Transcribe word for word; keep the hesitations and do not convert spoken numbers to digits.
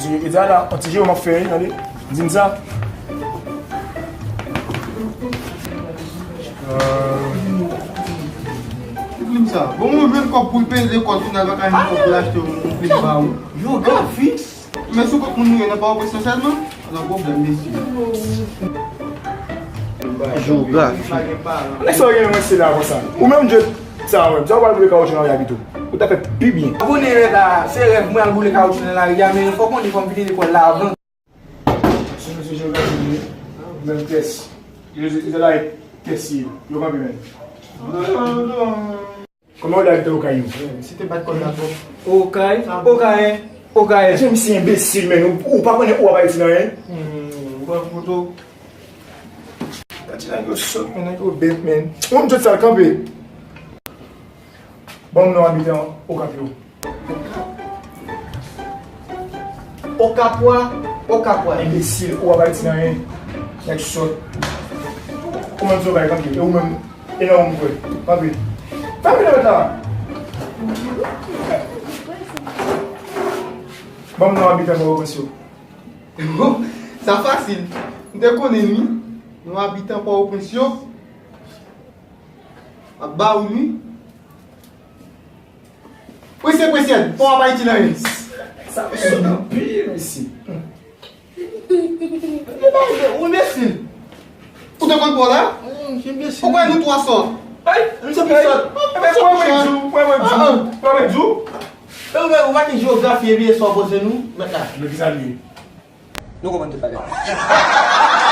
E di a la, yon ti jere m ap fè, tande. Di m sa. Ki plim sa? Bon, mwen jwenn kòb pou l peye lekòl, final pa ka jwenn kòb pou l achte yon plim ba ou. Jewografi? Men sou kont moun nou ye nan pa opresyon sèlman? Nan pwoblèm, mesye. Jewografi. Nèg sa w gen mwen se la konsa. Ou menm Dye sa wè, sa w pral boule kawoutchou nan lari a pito. Ou ta fè pi byen. Konnen rèv la, se rèv mwen al boule kawoutchou nan lari a, men fò konnen fò m fini lekòl la avan. Se mesye jewografi li ye, menm tès. Yo, yo, yo la tès ye, yo kanpe menm. Kòman w la rete Okay yo? Si te bat kòd la twòp. Okay, Okay, Okay. Mesye, misye enbesil, men ou, ou pa konnen ou ap Ayiti nan, en? Hmm, ou pran foto. Gade nèg yo sòt, men nèg yo bèt, men. Ou m tout sa kanpe. Ban m non abitan Okap yo. Okapwa, Okapwa. Enbesil, ou ap Ayiti nan, en? Nèg sòt. Ou menm sou kay kanpe, e ou menm? E nan ou m kwè. Kanpe. Kanpe nan la. Ban m non abitan Pòtoprens yo. Sa fasil. M te konnen wi. Non abitan Pòtoprens yo. Ap ba ou wi. Prese, prese, fò w ap Ayiti nan ye. Sa sot anpil, mesye. Ou enbesil. Ou te konn pa w la? Ou kwè nou twa sòt? Ay, misye pi sòt. Mwen di w, mwen di w, mwen di w. Ou pa gen jewografi epi e sa w poze nou? Mèt la. Men ki sa l ye? Nou konprann tout bagay.